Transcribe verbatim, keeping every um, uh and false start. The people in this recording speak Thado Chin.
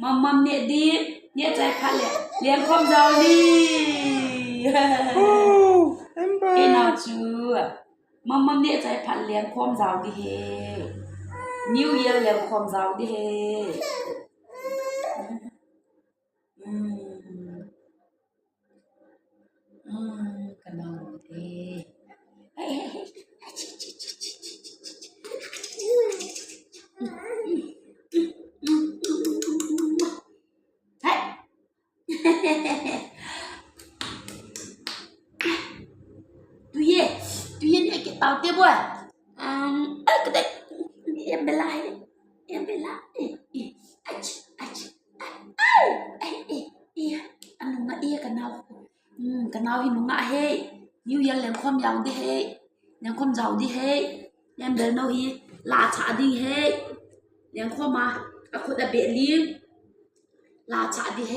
Mam mam neh di, neh chai phat le, lengkhom jao di. Oh, Amber. Kei nao chu, mam mam neh chai phat lengkhom jao di he. New Year lengkhom jao di he. Hmm. Hmm, ka nao te. Hai. Tuye, tuye ne ke tao te boy. Um, ai, ka te. Em bela he. Em bela. Eh, eh. Ach, ach. Ai, ai, eh, eh. Anu ma eh ka nao. Hmm, ka nao hi nunga he. New Year lengkhom jao di he. Lengkhom jao di he. Em bel no hi. La cha di he. Lengkhom a. A khut a be ling. La cha di he.